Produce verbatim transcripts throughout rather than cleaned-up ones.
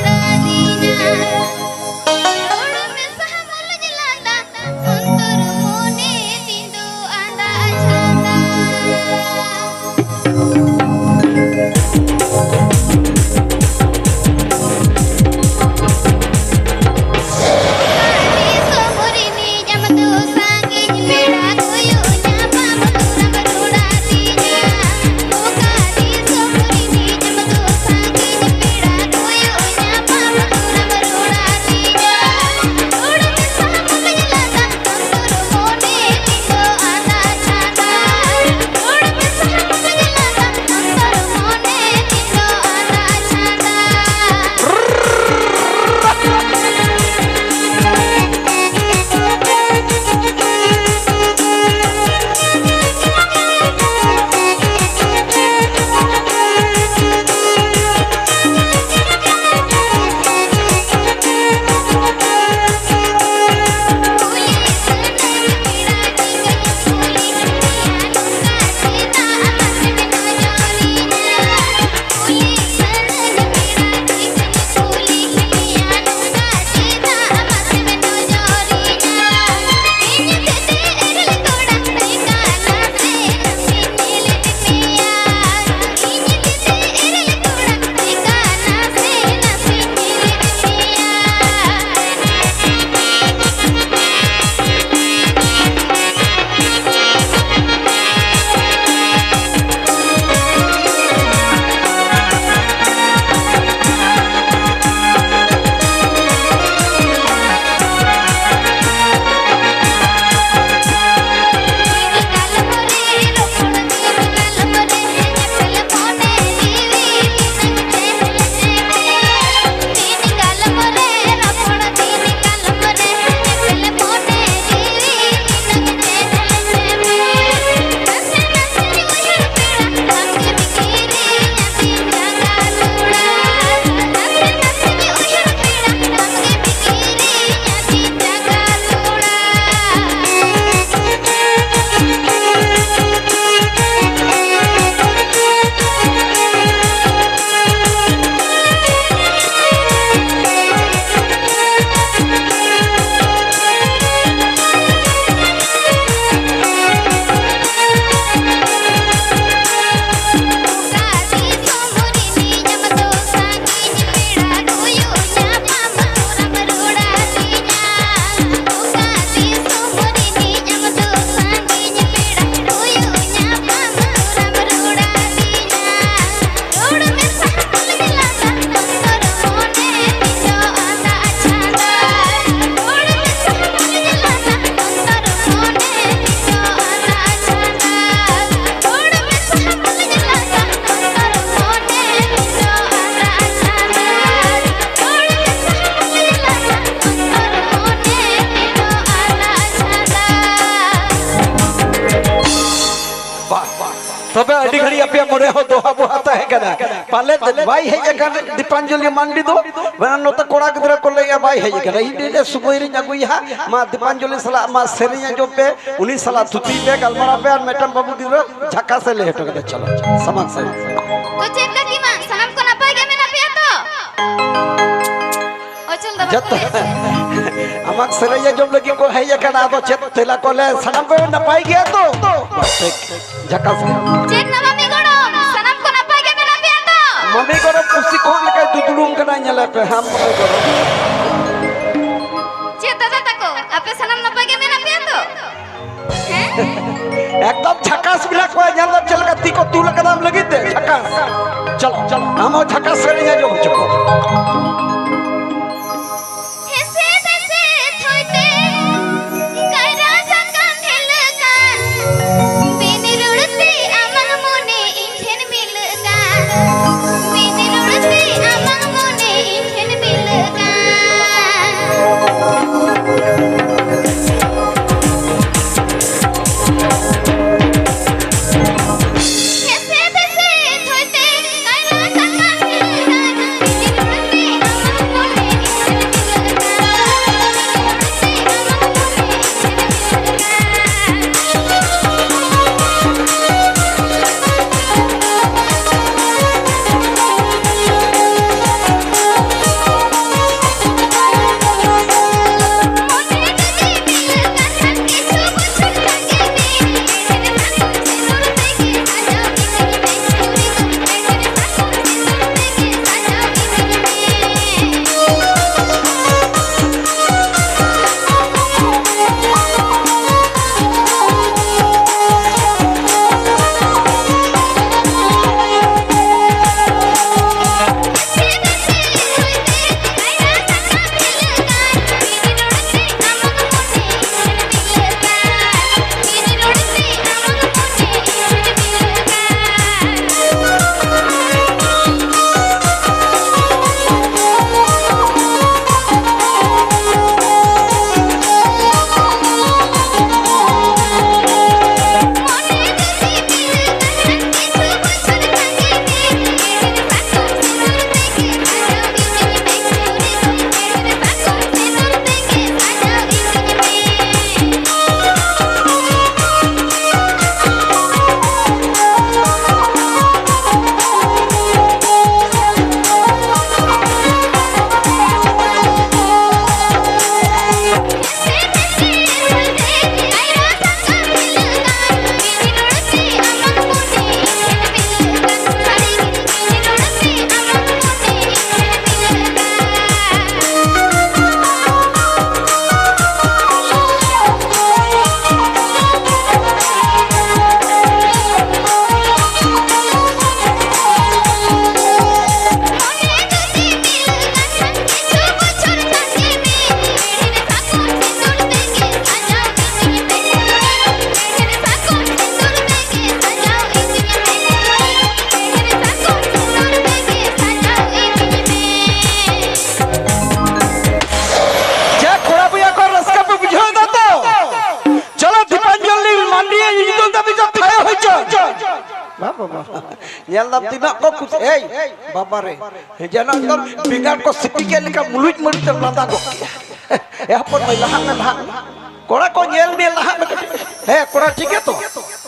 ᱨᱟᱹᱫᱤᱧᱟ᱾ ᱨᱚᱲ ᱢᱮᱥᱟ ᱢᱩᱞᱩᱡ ᱞᱟᱸᱫᱟ, ᱚᱱᱛᱚᱨ ᱢᱚᱱᱮ ᱛᱤᱧ ᱫᱚ ᱟᱸᱫᱟ ᱪᱷᱟᱸᱫᱟ᱾ ᱫᱤᱥᱚᱢ ᱨᱤᱱᱤᱡ ᱟᱢ ᱫᱚ ᱥᱟᱺᱜᱤᱧ ᱯᱮᱲᱟ ᱠᱚᱭᱚᱜ ᱧᱟᱯᱟᱢ ᱫᱩᱨᱟᱹᱢ ᱨᱚᱲ ᱟᱹᱫᱤᱧᱟ᱾ ᱚᱠᱟ ᱫᱤᱥᱚᱢ ᱨᱤᱱᱤᱡ ᱟᱢ ᱫᱚ ᱥᱟᱺᱜᱤᱧ ᱯᱮᱲᱟ ᱠᱚᱭᱚᱜ ᱧᱟᱯᱟᱢ ᱨᱮᱦᱚᱸ ᱫᱚᱦᱟ ᱵᱚᱦᱟ ᱛᱟᱦᱮᱸ ᱠᱟᱱᱟ᱾ ᱯᱟᱞᱮᱫ ᱵᱟᱭ ᱦᱮᱡ ᱟᱠᱟᱱ ᱫᱤᱯᱟᱧᱡᱚᱞᱤ ᱢᱟᱱᱰᱤ ᱫᱚ᱾ ᱢᱟᱱᱮ ᱱᱚᱛᱮ ᱠᱚᱲᱟ ᱜᱤᱫᱽᱨᱟᱹ ᱠᱚ ᱞᱟᱹᱭᱮᱜᱼᱟ ᱵᱟᱭ ᱦᱮᱡ ᱟᱠᱟᱱᱟ᱾ ᱤᱧ ᱫᱚ ᱥᱚᱢᱚᱭ ᱨᱤᱧ ᱟᱹᱜᱩᱭᱟ ᱦᱟᱸᱜ᱾ ᱢᱟ ᱫᱤᱯᱟᱧᱡᱚᱞᱤ ᱥᱟᱞᱟᱜ ᱢᱟ ᱥᱮᱨᱮᱧ ᱟᱸᱡᱚᱢ ᱯᱮ, ᱩᱱᱤ ᱥᱟᱞᱟᱜ ᱛᱷᱩᱛᱤ ᱯᱮ, ᱜᱟᱞᱢᱟᱨᱟᱣ ᱯᱮ, ᱟᱨ ᱢᱤᱫᱴᱟᱝ ᱵᱟᱹᱵᱩ ᱜᱤᱫᱽᱨᱟᱹ ᱡᱷᱟᱠᱟᱥ ᱮ ᱞᱟᱹᱭ ᱦᱚᱴᱚ ᱠᱟᱫᱟ᱾ ᱪᱚᱞᱚ ᱥᱟᱢᱟᱝ ᱥᱮᱫ᱾ ᱛᱚ ᱪᱮᱫ ᱠᱟᱹᱠᱤ ᱢᱟ, ᱥᱟᱱᱟᱢ ᱠᱚ ᱱᱟᱯᱟᱭ ᱜᱮ ᱢᱮᱱᱟᱜ ᱯᱮᱭᱟ ᱛᱚ? ᱚᱪᱚᱞ ᱫᱚ ᱵᱟᱠᱚ ᱡᱚᱛᱚ ᱞᱟᱹᱭ ᱦᱚᱪᱚ᱾ ᱟᱢᱟᱜ ᱥᱮᱨᱮᱧ ᱟᱸᱡᱚᱢ ᱞᱟᱹᱜᱤᱫ ᱠᱚ ᱦᱮᱡ ᱟᱠᱟᱱᱟ᱾ ᱟᱫᱚ ᱪᱮᱫ ᱛᱮᱞᱟ ᱠᱚ ᱞᱮ? ᱥᱟᱱᱟᱢ ᱠᱚ ᱱᱟᱯᱟᱭ ᱜᱮᱭᱟ ᱛᱚ? ᱴᱷᱤᱠ᱾ ᱡᱷᱟᱠᱟᱥ ᱜᱮ᱾ ᱪᱮᱫ ᱱᱟ ᱢᱟᱢᱤ ᱜᱚᱲᱚᱢ? ᱥᱟᱱᱟᱢ ᱠᱚ ᱱᱟᱯᱟᱭ ᱜᱮ ᱢᱮᱱᱟᱜ ᱯᱮᱭᱟ ᱛᱚ? ᱢᱟᱢᱤ ᱜᱚᱲᱚᱢ ᱯᱩᱥᱤ ᱠᱚ ᱞᱮᱠᱟᱭ ᱫᱩᱫᱲᱩᱢ ᱠᱟᱱᱟ, ᱧᱮᱞᱮ ᱯᱮ ᱦᱟᱢ ᱢᱟᱢᱤ ᱜᱚᱲᱚᱢ᱾ ᱪᱮᱫ ᱫᱟᱫᱟ ᱛᱟᱠᱚ, ᱟᱯᱮ ᱥᱟᱱᱟᱢ ᱱᱟᱯᱟᱭ ᱜᱮ ᱢᱮᱱᱟᱜ ᱯᱮᱭᱟ ᱛᱚ? ᱦᱮᱸ? ᱮᱠᱫᱚᱢ ᱡᱷᱟᱠᱟᱥ ᱢᱮᱱᱟᱜ ᱠᱚᱣᱟ, ᱧᱮᱞ ᱫᱟᱢ ᱪᱮᱫ ᱞᱮᱠᱟ ᱛᱤ ᱠᱚ ᱛᱩᱞ ᱟᱠᱟᱫᱟ ᱟᱢ ᱞᱟᱹᱜᱤᱫ ᱛᱮ, ᱡᱷᱟᱠᱟᱥ᱾ ᱪᱚᱞᱚ, ᱪᱚᱞᱚ, ᱟᱢ ᱦᱚᱸ ᱡᱷᱟᱠᱟᱥ ᱥᱮᱨᱮᱧ ᱟᱸᱡᱚᱢ ᱦᱚᱪᱚ ᱠᱚᱢ᱾ ᱦᱮᱸᱥᱮ ᱫᱮᱥᱮ ᱛᱷᱚᱭᱛᱮ ᱠᱟᱭᱨᱟ ᱥᱟᱠᱟᱢ ᱦᱮᱞᱟᱹᱜ ᱠᱟᱱ, ᱵᱤᱱ ᱨᱚᱲ ᱛᱮ ᱟᱢᱟᱜ ᱢᱚᱱᱮ ᱤᱧ ᱴᱷᱮᱱ ᱢᱤᱞᱟᱹᱜ ᱠᱟᱱ, ᱵᱤᱱ ᱨᱚᱲ ᱛᱮ ᱟᱢᱟᱜ ᱢᱚᱱᱮ ᱤᱧ ᱴᱷᱮᱱ ᱢᱤᱞᱟᱹᱜ ᱠᱟᱱ᱾ ᱦᱮᱸᱥᱮ ᱫᱮᱥᱮ ᱛᱷᱚᱭᱛᱮ ᱠᱟᱭᱨᱟ ᱥᱟᱠᱟᱢ ᱦᱮᱞᱟᱹᱜ ᱠᱟᱱ, ᱵᱤᱱ ᱨᱚᱲ ᱛᱮ ᱟᱢᱟᱜ ᱧᱮᱞ ᱫᱟᱢ ᱛᱤᱱᱟᱹᱜ ᱠᱚ ᱠᱩᱥᱤ᱾ ᱮᱭ ᱵᱟᱵᱟ ᱨᱮ, ᱡᱮᱱᱚ ᱮᱠᱫᱚᱢ ᱵᱮᱸᱜᱟᱲ ᱠᱚ ᱥᱤᱯᱤ ᱠᱮᱫ ᱞᱮᱠᱟ ᱢᱩᱞᱩᱡ ᱢᱟᱹᱨᱤᱪ ᱮᱢ ᱞᱟᱸᱫᱟ ᱜᱚᱫ ᱠᱮᱜᱼᱟ᱾ ᱮ ᱦᱚᱯᱚᱱ ᱢᱟᱹᱭ, ᱞᱟᱦᱟᱜ ᱢᱮ, ᱞᱟᱦᱟᱜ ᱢᱮ᱾ ᱠᱚᱲᱟ ᱠᱚ ᱧᱮᱞ ᱢᱮ, ᱞᱟᱦᱟᱜ ᱢᱮ ᱠᱟᱹᱴᱤᱡ᱾ ᱦᱮᱸ ᱠᱚᱲᱟ, ᱴᱷᱤᱠ ᱜᱮᱭᱟ ᱛᱚ?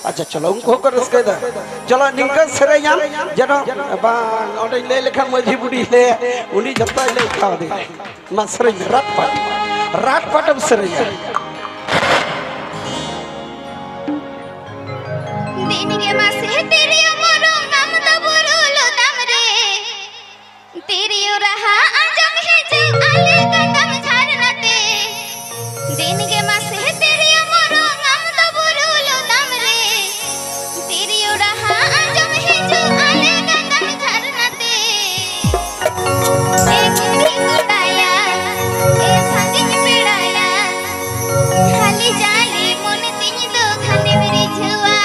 ᱟᱪᱪᱷᱟ, ᱪᱚᱞᱚ, ᱩᱱᱠᱩ ᱦᱚᱸᱠᱚ ᱨᱟᱹᱥᱠᱟᱹᱭᱮᱫᱟ᱾ ᱪᱚᱞᱚ, ᱱᱤᱝᱠᱟᱹ ᱥᱮᱨᱮᱧᱟᱢ ᱡᱮᱱᱚ, ᱵᱟᱝ, ᱚᱸᱰᱮᱧ ᱞᱟᱹᱭ ᱞᱮᱠᱷᱟᱱ ᱢᱟᱹᱡᱷᱤ ᱵᱩᱰᱷᱤ ᱞᱟᱹᱭᱟ, ᱩᱱᱤ ᱡᱚᱛᱚᱭ ᱞᱟᱹᱭ ᱠᱟᱣᱫᱮᱭᱟ᱾ ᱢᱟ ᱥᱮᱨᱮᱧ ᱢᱮ, ᱨᱟᱴ ᱯᱟᱴ, ᱨᱟᱴ ᱯᱟᱴᱮᱢ ᱥᱮᱨᱮᱧᱟ᱾ ᱫᱤᱱ ᱜᱮ ᱢᱟᱥᱮ ᱛᱤᱨᱭᱳ ᱢᱚᱨᱚᱝ ᱟᱢ ᱫᱚ ᱵᱩᱨᱩ ᱞᱚᱫᱟᱢ ᱨᱮ᱾ ᱛᱤᱨᱭᱳ ᱨᱟᱦᱟ ᱟᱸᱡᱚᱢ ᱦᱤᱡᱩᱜ ᱟᱞᱮ ᱜᱟᱰᱟᱢ ᱡᱷᱟᱨᱱᱟ ᱛᱮ᱾ ᱫᱤᱱ ᱜᱮ ᱢᱟᱥᱮ ᱛᱤᱨᱭᱳ ᱢᱚᱨᱚᱝ ᱟᱢ ᱫᱚ ᱵᱩᱨᱩ ᱞᱚᱫᱟᱢ ᱨᱮ᱾ ᱛᱤᱨᱭᱳ ᱨᱟᱦᱟ ᱟᱸᱡᱚᱢ ᱦᱤᱡᱩᱜ ᱟᱞᱮ ᱜᱟᱰᱟᱢ ᱡᱷᱟᱨᱱᱟ ᱛᱮ᱾ ᱮ ᱠᱩᱲᱤ ᱠᱚᱲᱟᱭᱟ, ᱮ ᱥᱟᱺᱜᱤᱧ ᱯᱮᱲᱟᱭᱟ, ᱠᱷᱟᱹᱞᱤ ᱡᱟᱞᱮ ᱢᱚᱱᱮ ᱛᱤᱧ ᱫᱚ ᱜᱷᱟᱱᱮᱢ ᱨᱤᱡᱷᱟᱹᱣᱟ᱾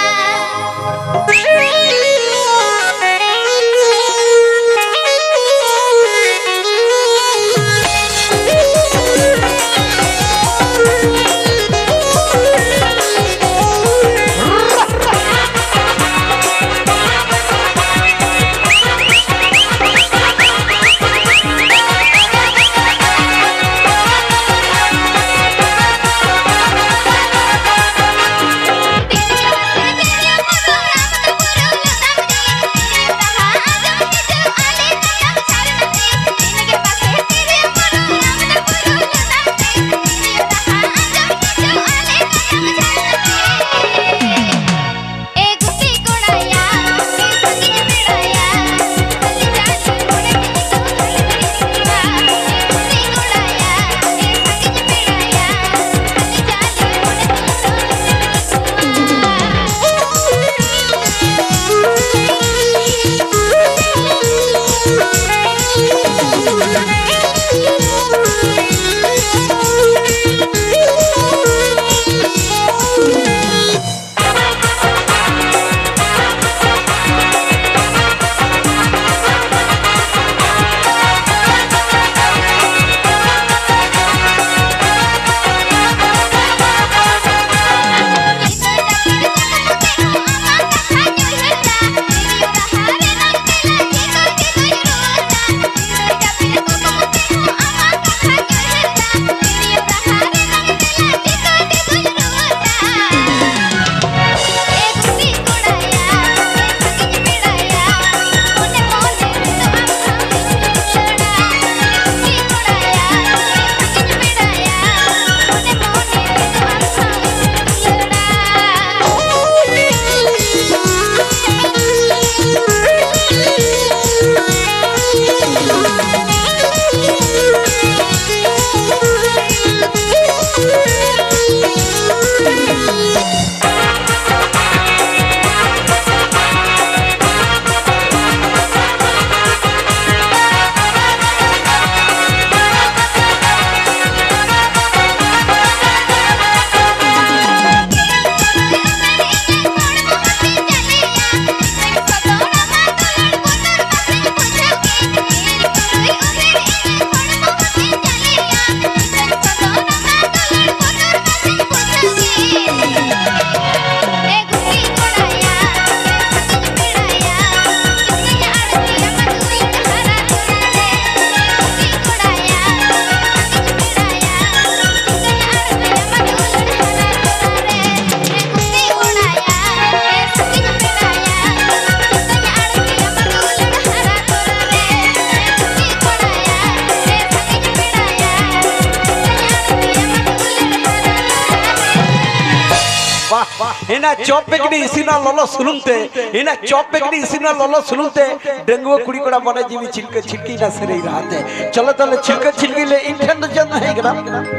ᱦᱮᱱᱟ ᱪᱚᱯ ᱵᱮᱜᱽᱱᱤ ᱤᱥᱤᱱᱟ ᱞᱚᱞᱚ ᱥᱩᱱᱩᱢ ᱛᱮ, ᱦᱮᱱᱟ ᱪᱚᱯ ᱵᱮᱜᱽᱱᱤ ᱤᱥᱤᱱᱟ ᱞᱚᱞᱚ ᱥᱩᱱᱩᱢ ᱛᱮ, ᱰᱟᱺᱜᱩᱣᱟᱹ ᱠᱩᱲᱤ ᱠᱚᱲᱟ ᱢᱚᱱᱮ ᱡᱤᱣᱤ ᱪᱷᱤᱞᱠᱟᱹ ᱪᱷᱤᱞᱠᱤ ᱮᱱᱟ ᱥᱮᱨᱮᱧ ᱨᱟᱦᱟ ᱛᱮ᱾ ᱪᱚᱞᱚ ᱛᱟᱦᱞᱮ ᱪᱷᱤᱞᱠᱟᱹ ᱪᱷᱤᱞᱠᱤ ᱞᱮ ᱤᱧ ᱴᱷᱮᱱ ᱫᱚ ᱪᱮᱫ ᱦᱮᱡ ᱠᱟᱱᱟ?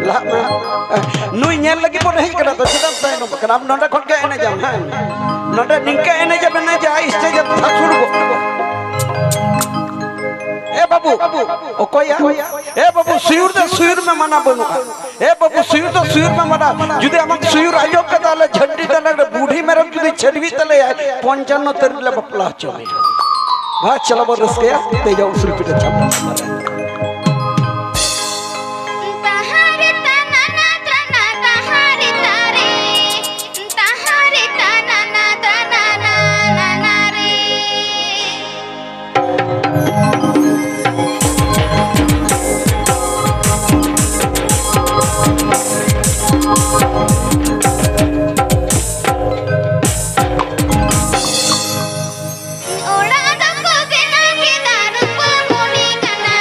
ᱞᱟᱦᱟᱜ ᱢᱮ᱾ ᱱᱩᱭ ᱧᱮᱞ ᱞᱟᱹᱜᱤᱫ ᱵᱚᱱ ᱦᱮᱡ ᱠᱟᱱᱟ ᱛᱚ, ᱪᱮᱫᱟᱜ ᱛᱟᱭᱱᱚᱢ ᱠᱟᱱᱟ? ᱟᱢ ᱱᱚᱰᱮ ᱠᱷᱚᱱ ᱜᱮ ᱮᱱᱮᱡᱟᱢ, ᱦᱮᱸ? ᱱᱚᱰᱮ ᱱᱤᱝᱠᱟᱹ ᱮᱱᱮᱡᱟᱢ ᱮᱱᱮᱡᱟ, ᱥᱴᱮᱡ ᱮᱢ ᱛᱷᱟᱥᱩᱲ ᱜᱚᱫ ᱠᱟᱜᱼᱟ᱾ ᱮ ᱵᱟᱹᱵᱩ, ᱚᱠᱚᱭᱟ? ᱮ ᱵᱟᱹᱵᱩ, ᱥᱩᱭᱩᱨ ᱫᱚ ᱥᱩᱭᱩᱨ ᱢᱮ, ᱢᱟᱱᱟ ᱵᱟᱹᱱᱩᱜᱼᱟ᱾ ᱮ ᱵᱟᱹᱵᱩ, ᱥᱩᱭᱩᱨ ᱫᱚ ᱥᱩᱭᱩᱨ ᱢᱮ, ᱢᱟᱱᱟ᱾ ᱡᱩᱫᱤ ᱟᱢᱟᱜ ᱥᱩᱭᱩᱨ ᱟᱸᱡᱚᱢ ᱠᱟᱛᱮ ᱟᱞᱮ ᱡᱷᱟᱹᱱᱴᱤ ᱛᱟᱞᱟ ᱨᱮ ᱵᱩᱰᱷᱤ ᱢᱮᱨᱚᱢ ᱡᱩᱫᱤ ᱪᱷᱟᱹᱰᱣᱤ ᱛᱟᱞᱮᱭᱟᱭ, ᱯᱚᱧᱪᱟᱱᱱᱚ ᱛᱟᱹᱨᱤᱠᱷ ᱞᱮ ᱵᱟᱯᱞᱟ ᱦᱚᱪᱚ ᱢᱮᱭᱟ᱾ ᱢᱟ ᱪᱚᱞᱚ ᱵᱚᱱ ᱨᱟᱹᱥᱠᱟᱹᱭᱟ, ᱫᱮᱡᱚᱜ ᱩᱥᱩᱞ ᱯᱤᱴᱷᱟᱹ ᱪᱷᱟᱯ᱾ ᱛᱟᱦᱟᱨᱮ ᱛᱟᱱᱟᱱᱟ ᱛᱟᱱᱟ ᱛᱟᱦᱟᱨᱮ ᱛᱟᱨᱮ, ᱛᱟᱦᱟᱨᱮ ᱛᱟᱱᱟᱱᱟ ᱛᱟᱱᱟᱱᱟ ᱱᱟᱱᱟ ᱨᱮ᱾ ᱚᱲᱟᱜ ᱫᱚᱠᱚ ᱵᱮᱱᱟᱣ ᱠᱮᱫᱟ ᱨᱩᱯᱟᱹ ᱢᱚᱱᱮ ᱠᱟᱱᱟ᱾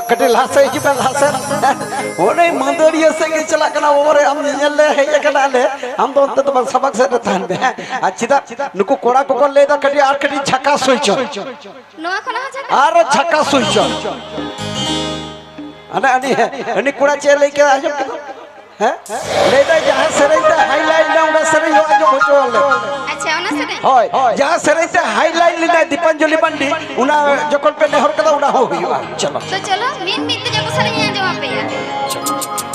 ᱠᱟᱹᱴᱤᱡ ᱞᱟᱦᱟ ᱥᱮᱫ ᱦᱤᱡᱩᱜ ᱢᱮ, ᱞᱟᱦᱟ ᱥᱮᱫ᱾ ᱚᱱᱮ ᱢᱟᱹᱫᱟᱹᱲᱤᱭᱟᱹ ᱥᱮᱫ ᱜᱮ ᱪᱟᱞᱟᱜ ᱠᱟᱱᱟ, ᱵᱟᱵᱟ ᱨᱮ, ᱟᱢ ᱧᱮᱧᱮᱞ ᱞᱮ ᱦᱮᱡ ᱟᱠᱟᱱᱟ ᱞᱮ, ᱟᱢ ᱫᱚ ᱚᱱᱛᱮ ᱫᱚ ᱵᱟᱝ, ᱥᱟᱢᱟᱝ ᱥᱮᱫ ᱨᱮ ᱛᱟᱦᱮᱱ ᱢᱮ, ᱦᱮᱸ? ᱟᱨ ᱪᱮᱫᱟᱜ ᱱᱩᱠᱩ ᱠᱚᱲᱟ ᱠᱚᱠᱚ ᱞᱟᱹᱭᱫᱟ ᱠᱟᱹᱴᱤᱡ ᱟᱨ ᱠᱟᱹᱴᱤᱡ ᱡᱷᱟᱠᱟᱥ ᱦᱩᱭ ᱪᱚ, ᱱᱚᱣᱟ ᱠᱷᱚᱱᱟᱜ ᱦᱚᱸ ᱡᱷᱟᱠᱟᱥ? ᱟᱨᱚ ᱡᱷᱟᱠᱟᱥ ᱦᱩᱭ ᱪᱚ᱾ ᱦᱟᱱᱮ ᱩᱱᱤ, ᱩᱱᱤ ᱠᱚᱲᱟ ᱪᱮᱫ ᱮ ᱞᱟᱹᱭ ᱠᱮᱫᱟ, ᱟᱸᱡᱚᱢ ᱠᱮᱫᱟ? ᱦᱮᱸ? ᱞᱟᱹᱭ ᱫᱟᱭ ᱡᱟᱦᱟᱸ ᱥᱮᱨᱮᱧ ᱛᱮ highlight ᱞᱮᱱᱟ, ᱚᱱᱟ ᱥᱮᱨᱮᱧ ᱦᱚᱸ ᱟᱸᱡᱚᱢ ᱦᱚᱪᱚ ᱟᱞᱮ᱾ ᱟᱪᱪᱷᱟ, ᱚᱱᱟ ᱥᱮᱨᱮᱧ? ᱦᱳᱭ, ᱡᱟᱦᱟᱸ ᱥᱮᱨᱮᱧ ᱛᱮ highlight ᱞᱮᱱᱟᱭ ᱫᱤᱯᱟᱧᱡᱚᱞᱤ ᱢᱟᱱᱰᱤ, ᱚᱱᱟ ᱡᱚᱠᱷᱚᱱ ᱯᱮ ᱱᱮᱦᱚᱨ ᱠᱟᱫᱟ, ᱚᱱᱟ ᱦᱚᱸ ᱦᱩᱭᱩᱜᱼᱟ᱾ ᱪᱚᱞᱚ᱾ ᱛᱚ ᱪᱚᱞᱚ, ᱢᱤᱫ ᱢᱤᱫ ᱛᱮ ᱡᱚᱛᱚ ᱥᱮᱨᱮᱧ ᱤᱧ ᱟᱸᱡᱚᱢ ᱟᱯᱮᱭᱟ᱾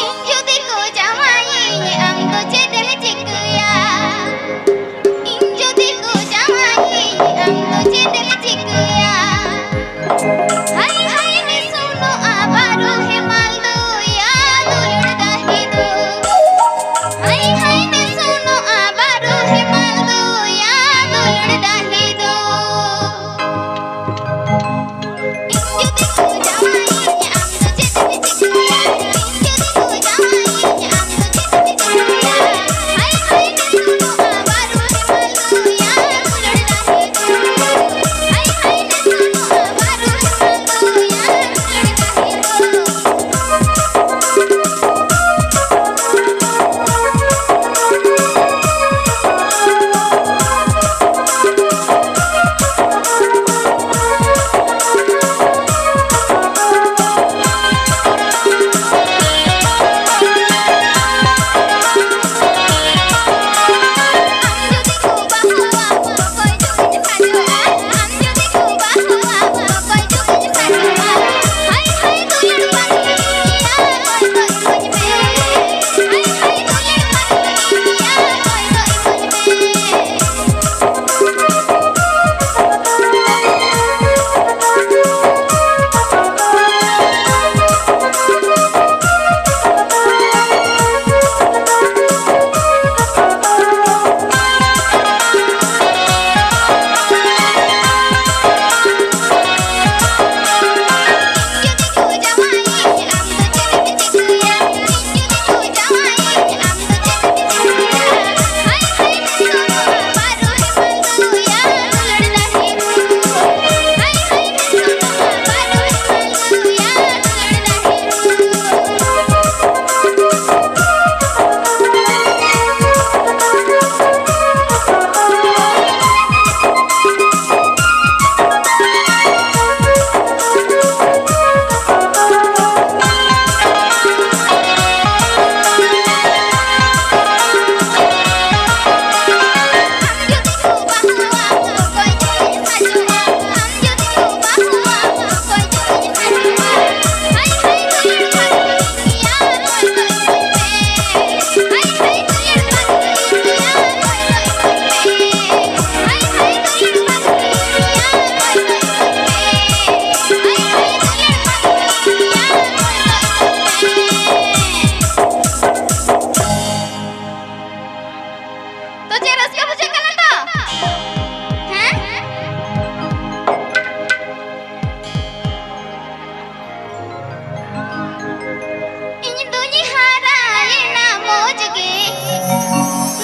ᱤᱧ ᱡᱩᱫᱤ ᱠᱚ ᱡᱟᱶᱟᱭᱤᱧ, ᱟᱢ ᱫᱚ ᱪᱮᱫ ᱮᱢ ᱪᱤᱠᱟᱹᱭᱟ? ᱤᱧ ᱡᱩᱫᱤ ᱠᱚ ᱡᱟᱶᱟᱭᱤᱧ, ᱟᱢ ᱫᱚ ᱪᱮᱫ ᱮᱢ ᱪᱤᱠᱟᱹᱭᱟ? ᱦᱟᱭ ᱦᱟᱭ ᱱᱤᱥᱩᱱᱚᱜᱼᱟ ᱵᱟᱹᱨᱩ ᱦᱮᱢᱟᱞ ᱫᱚᱭᱟ ᱫᱩᱞᱟᱹᱲ ᱰᱟᱹᱦᱤ ᱫᱚ᱾ ᱦᱟᱭ ᱦᱟᱭ ᱱᱤᱥᱩᱱᱚᱜᱼᱟ ᱵᱟᱹᱨᱩ ᱦᱮᱢᱟᱞ ᱫᱚᱭᱟ ᱫᱩᱞᱟᱹᱲ ᱰᱟᱹᱦᱤ ᱫᱚ᱾ ᱤᱧ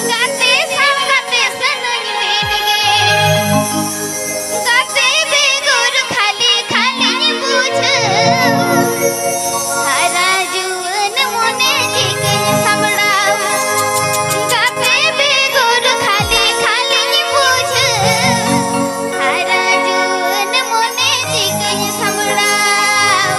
ᱜᱟᱛᱮ ᱥᱟᱶ ᱜᱟᱛᱮ ᱥᱟᱹᱱᱟᱹᱧ ᱢᱮᱱ ᱜᱮ᱾ ᱜᱟᱛᱮ ᱵᱮᱜᱚᱨ ᱠᱷᱟᱹᱞᱤ ᱠᱷᱟᱹᱞᱤᱧ ᱵᱩᱡᱷᱟᱹᱣ᱾ ᱦᱟᱨᱟ ᱡᱩᱣᱟᱹᱱ ᱢᱚᱱᱮ ᱪᱤᱠᱟᱹᱧ ᱥᱟᱢᱵᱲᱟᱣ᱾ ᱜᱟᱛᱮ ᱵᱮᱜᱚᱨ ᱠᱷᱟᱹᱞᱤ ᱠᱷᱟᱹᱞᱤᱧ ᱵᱩᱡᱷᱟᱹᱣ᱾ ᱦᱟᱨᱟ ᱡᱩᱣᱟᱹᱱ ᱢᱚᱱᱮ ᱪᱤᱠᱟᱹᱧ ᱥᱟᱢᱵᱲᱟᱣ᱾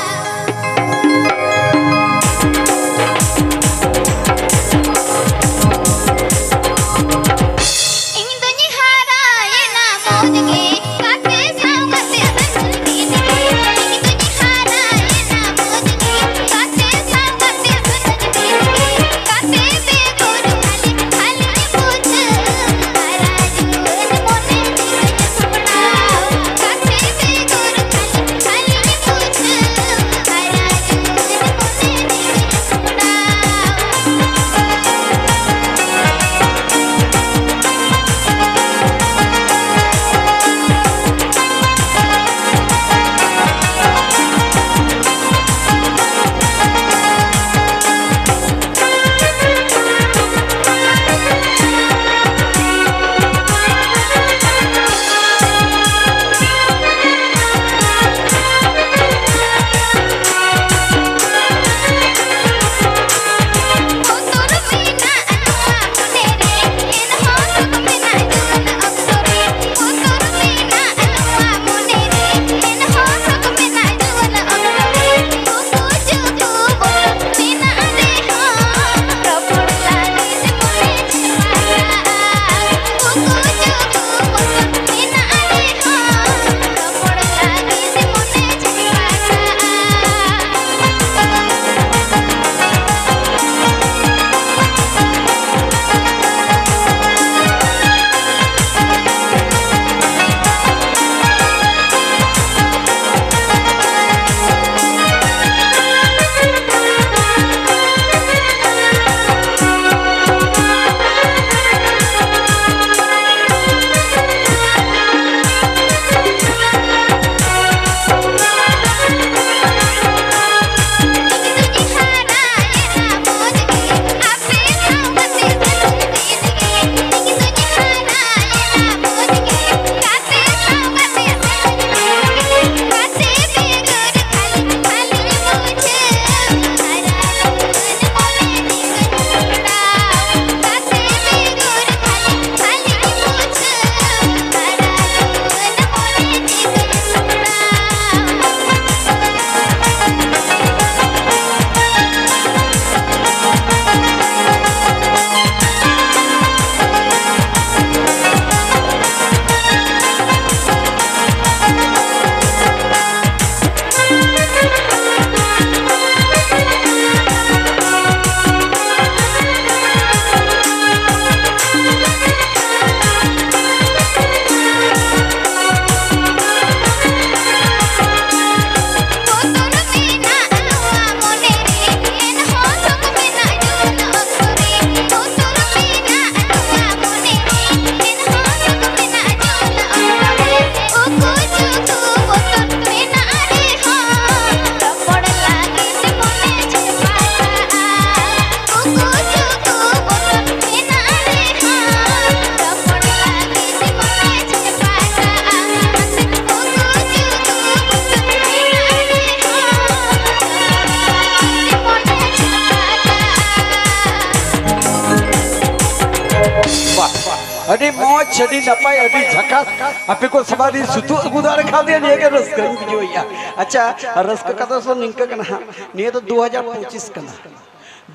ᱟᱹᱰᱤ ᱢᱚᱡᱽ, ᱟᱹᱰᱤ ᱱᱟᱯᱟᱭ, ᱟᱹᱰᱤ ᱡᱷᱟᱠᱟᱥ᱾ ᱟᱯᱮ ᱠᱚ ᱥᱮᱵᱟ ᱫᱤᱱ ᱥᱩᱛᱩᱜ ᱟᱹᱜᱩ ᱫᱟᱲᱮ ᱠᱷᱟᱱ ᱫᱚ ᱱᱤᱭᱟᱹ ᱜᱮ ᱨᱟᱹᱥᱠᱟᱹᱧ ᱵᱩᱡᱷᱟᱹᱣᱮᱫᱼᱟ᱾ ᱟᱪᱪᱷᱟ, ᱨᱟᱹᱥᱠᱟᱹ ᱠᱟᱛᱷᱟ ᱫᱚ ᱱᱤᱝᱠᱟᱹ ᱠᱟᱱᱟ ᱦᱟᱸᱜ, ᱱᱤᱭᱟᱹ ᱫᱚ ᱫᱩ ᱦᱟᱡᱟᱨ ᱯᱚᱸᱪᱤᱥ ᱠᱟᱱᱟ᱾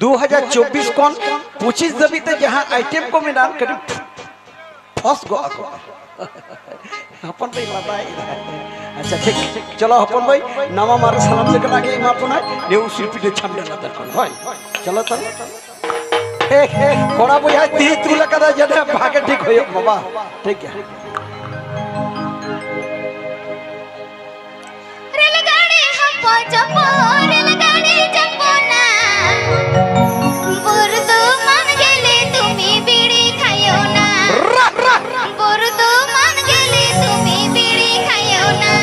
ᱫᱩ ᱦᱟᱡᱟᱨ ᱪᱚᱵᱵᱤᱥ ᱠᱷᱚᱱ ᱯᱚᱸᱪᱤᱥ ᱫᱷᱟᱹᱵᱤᱡ ᱛᱮ ᱡᱟᱦᱟᱸ ᱟᱭᱴᱮᱢ ᱠᱚ ᱢᱮᱱᱟᱜᱼᱟ, ᱠᱟᱹᱴᱤᱡ ᱯᱷᱚᱥ ᱜᱚᱜ ᱟᱠᱚ᱾ ᱦᱚᱯᱚᱱ ᱵᱟᱹᱧ ᱞᱟᱸᱫᱟᱭᱮᱫᱟ᱾ ᱟᱪᱪᱷᱟ, ᱴᱷᱤᱠ᱾ ᱪᱚᱞᱚ ᱦᱚᱯᱚᱱ ᱵᱷᱟᱹᱭ, ᱱᱟᱣᱟ ᱢᱟᱨᱮ ᱥᱟᱱᱟᱢ ᱞᱮᱠᱟᱱᱟᱜ ᱜᱮ ᱮᱢᱟ ᱵᱚᱱᱟᱭ ᱱᱤᱭᱟᱹ ᱩᱥᱩᱞ ᱯᱤᱸᱰᱟᱹ ᱪᱷᱟᱢᱰᱟ ᱞᱟᱛᱟᱨ ᱠᱷᱚᱱ᱾ ᱦᱳᱭ, ᱪᱚᱞᱚ ᱛᱟᱦᱞᱮ᱾ ᱮ, ᱠᱚᱲᱟ ᱵᱚᱭᱦᱟ ᱛᱤ ᱛᱩᱞ ᱟᱠᱟᱫᱟ, ᱡᱟᱹᱱᱤᱡ ᱵᱷᱟᱜᱮ ᱴᱷᱤᱠ ᱦᱩᱭᱩᱜ ᱢᱟ, ᱵᱟᱝ? ᱴᱷᱤᱠ ᱜᱮᱭᱟ᱾ ᱨᱮᱞ ᱜᱟᱹᱰᱤ ᱦᱚᱯᱚ ᱪᱚᱯᱚ, ᱨᱮᱞ ᱜᱟᱹᱰᱤ ᱪᱚᱯᱚᱱᱟ᱾ ᱵᱚᱨᱫᱷᱚᱢᱟᱱ ᱜᱮᱞᱮ ᱛᱩᱢᱤ ᱵᱤᱲᱤ ᱠᱷᱟᱭᱚᱱᱟ᱾ ᱵᱚᱨᱫᱷᱚᱢᱟᱱ ᱜᱮᱞᱮ ᱛᱩᱢᱤ ᱵᱤᱲᱤ ᱠᱷᱟᱭᱚᱱᱟ᱾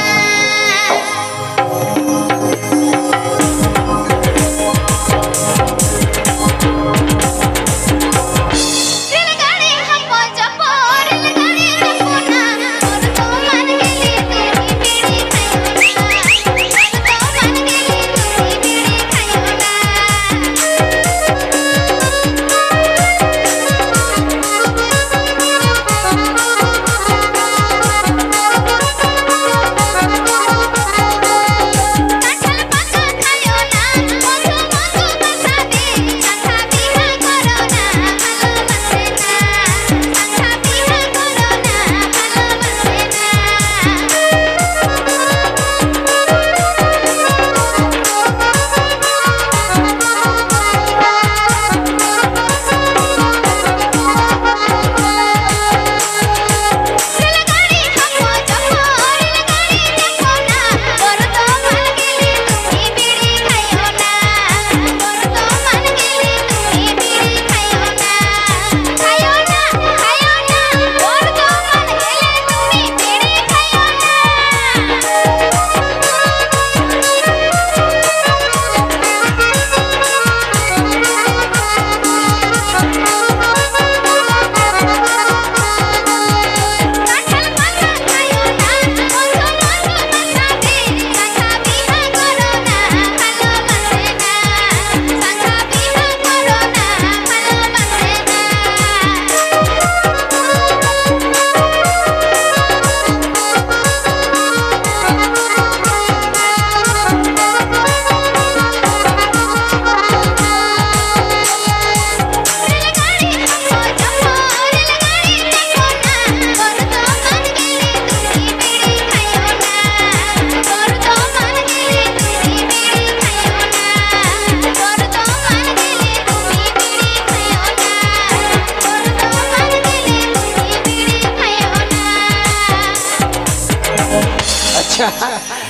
ᱨᱮᱞ ᱜᱟᱹᱰᱤ ᱦᱚᱯᱚ ᱪᱚᱯᱚ, ᱨᱮᱞ ᱜᱟᱹᱰᱤ ᱪᱚᱯᱚᱱᱟ᱾ ᱵᱚᱨᱫᱷᱚᱢᱟᱱ ᱜᱮᱞᱮ ᱛᱩᱢᱤ ᱵᱤᱲᱤ ᱠᱷᱟᱭᱚᱱᱟ᱾ ᱵᱚᱨᱫᱷᱚᱢᱟᱱ ᱜᱮᱞᱮ ᱛᱩᱢᱤ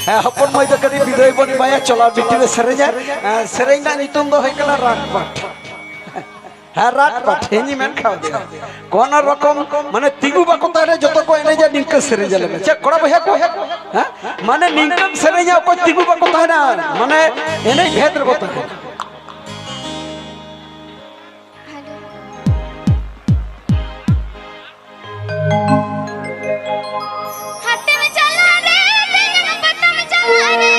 ᱦᱮᱸ, ᱦᱚᱯᱚᱱ ᱢᱟᱹᱭ ᱫᱚ ᱠᱟᱹᱴᱤᱡ ᱵᱤᱫᱟᱹᱭ ᱵᱚᱱ ᱮᱢᱟᱭᱟ᱾ ᱪᱚᱞᱚ ᱵᱤᱴᱤ ᱞᱮ ᱥᱮᱨᱮᱧᱟ᱾ ᱦᱮᱸ, ᱥᱮᱨᱮᱧ ᱨᱮᱱᱟᱜ ᱧᱩᱛᱩᱢ ᱫᱚ ᱦᱩᱭᱩᱜ ᱠᱟᱱᱟ ᱨᱟᱴ ᱯᱟᱴ᱾ ᱦᱮᱸ, ᱨᱟᱴ ᱯᱟᱴ, ᱤᱧᱤᱧ ᱢᱮᱱ ᱠᱟᱣᱫᱮᱭᱟ᱾ ᱠᱳᱱᱳ ᱨᱚᱠᱚᱢ, ᱢᱟᱱᱮ, ᱛᱤᱸᱜᱩ ᱵᱟᱠᱚ ᱛᱟᱦᱮᱱᱟ, ᱡᱚᱛᱚ ᱠᱚ ᱮᱱᱮᱡᱟ, ᱱᱤᱝᱠᱟᱹ ᱥᱮᱨᱮᱧ ᱟᱞᱮ ᱢᱮ᱾ ᱪᱮᱫ ᱠᱚᱲᱟ ᱵᱚᱭᱦᱟ ᱠᱚ? ᱦᱮᱸ? ᱢᱟᱱᱮ, ᱱᱤᱝᱠᱟᱹᱢ ᱥᱮᱨᱮᱧᱟ, ᱚᱠᱚᱭ ᱛᱤᱸᱜᱩ ᱵᱟᱠᱚ ᱛᱟᱦᱮᱱᱟ, ᱢᱟᱱᱮ, ᱮᱱᱮᱡ ᱵᱷᱮᱫ ᱨᱮᱠᱚ ᱛᱟᱦᱮᱱᱟ᱾ ᱦᱮᱞᱳ᱾ ᱦᱟᱴᱮᱢ ᱪᱟᱞᱟᱜ ᱨᱮ, ᱛᱮᱦᱮᱧ ᱯᱟᱛᱟᱢ ᱪᱟᱞᱟᱜ ᱨᱮ,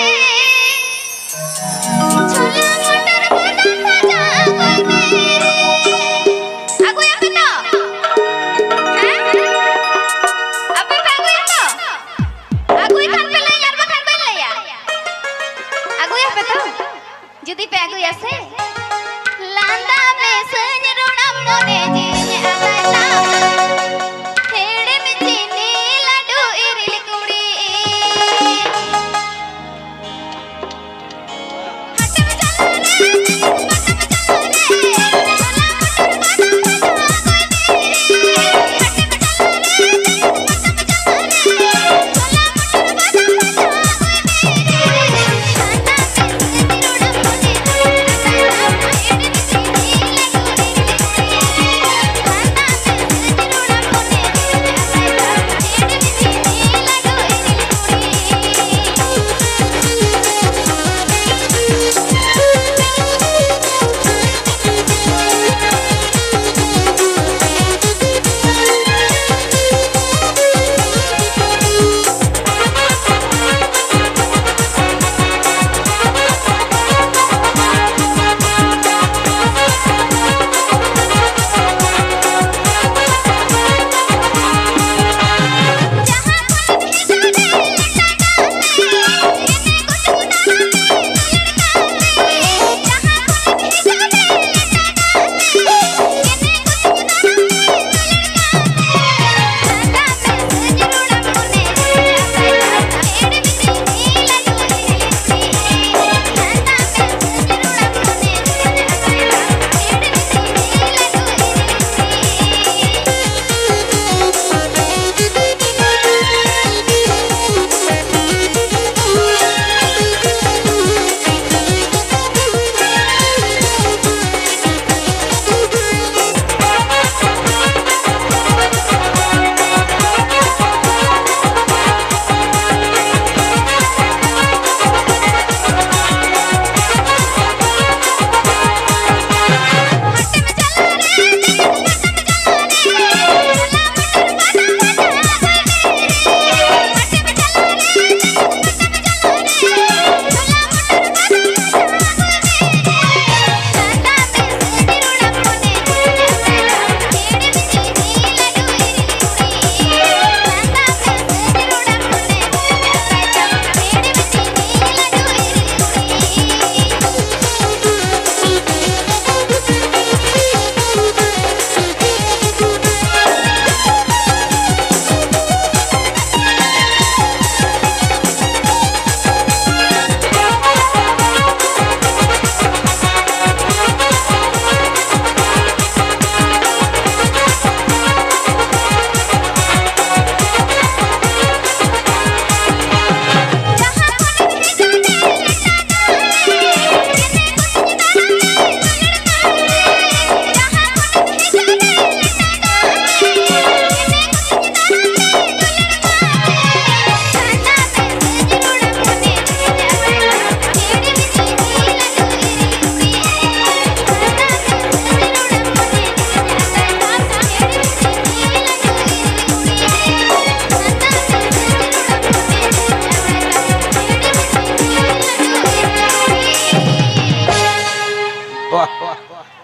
ᱪᱷᱳᱞᱟ ᱢᱚᱴᱚᱨ ᱵᱟᱫᱟᱢ ᱵᱷᱟᱡᱟ ᱟᱹᱜᱩᱭ ᱢᱮ ᱨᱮ᱾ ᱟᱹᱜᱩᱭᱟᱯᱮ ᱛᱚ? ᱦᱮᱸ? ᱟᱯᱮ ᱯᱮ ᱟᱹᱜᱩᱭᱟ ᱛᱚ? ᱟᱹᱜᱩᱭ ᱠᱷᱟᱱ ᱯᱮ ᱞᱟᱹᱭᱟ, ᱟᱨ ᱵᱟᱠᱷᱟᱱ ᱵᱟᱹᱧ ᱞᱟᱹᱭᱟ᱾ ᱟᱹᱜᱩᱭᱟᱯᱮ ᱛᱚ? ᱡᱩᱫᱤ ᱯᱮ ᱟᱹᱜᱩᱭᱟ ᱥᱮ, ᱞᱟᱸᱫᱟ ᱢᱮᱥᱟᱹᱧ ᱨᱚᱲᱟᱢ ᱢᱚᱱᱮ ᱡᱤᱣᱤᱧ ᱟᱫᱟᱭ ᱛᱟᱢᱟ᱾ ᱦᱮᱲᱮᱢ ᱪᱤᱱᱤ ᱞᱟᱹᱰᱩ ᱤᱨᱤᱞ ᱠᱩᱲᱤ᱾ ᱦᱟᱴᱮᱢ ᱪᱟᱞᱟᱣ ᱞᱮᱱ, ᱦᱟᱴᱮᱢ ᱪᱟᱞᱟᱣ ᱞᱮᱱ, ᱦᱚᱞᱟ ᱢᱚᱴᱚᱨ ᱵᱟᱫᱟᱢ ᱵᱷᱟᱡᱟ ᱟᱹᱜᱩᱭ ᱢᱮ᱾ ᱦᱟᱴᱮᱢ ᱪᱟᱞᱟᱣ ᱞᱮᱱ, ᱦᱟᱴᱮᱢ ᱪᱟᱞᱟᱣ ᱞᱮᱱ, ᱦᱚᱞᱟ ᱢᱚᱴᱚᱨ ᱵᱟᱫᱟᱢ ᱵᱷᱟᱡᱟ ᱟᱹᱜᱩᱭ ᱢᱮ᱾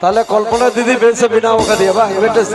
ᱛᱟᱦᱞᱮ ᱠᱚᱞᱯᱚᱱᱟ ᱫᱤᱫᱤ ᱵᱮᱥ ᱮ ᱵᱮᱱᱟᱣ ᱟᱠᱟᱫᱮᱭᱟ ᱵᱟᱝ? ᱢᱤᱫᱴᱮᱱ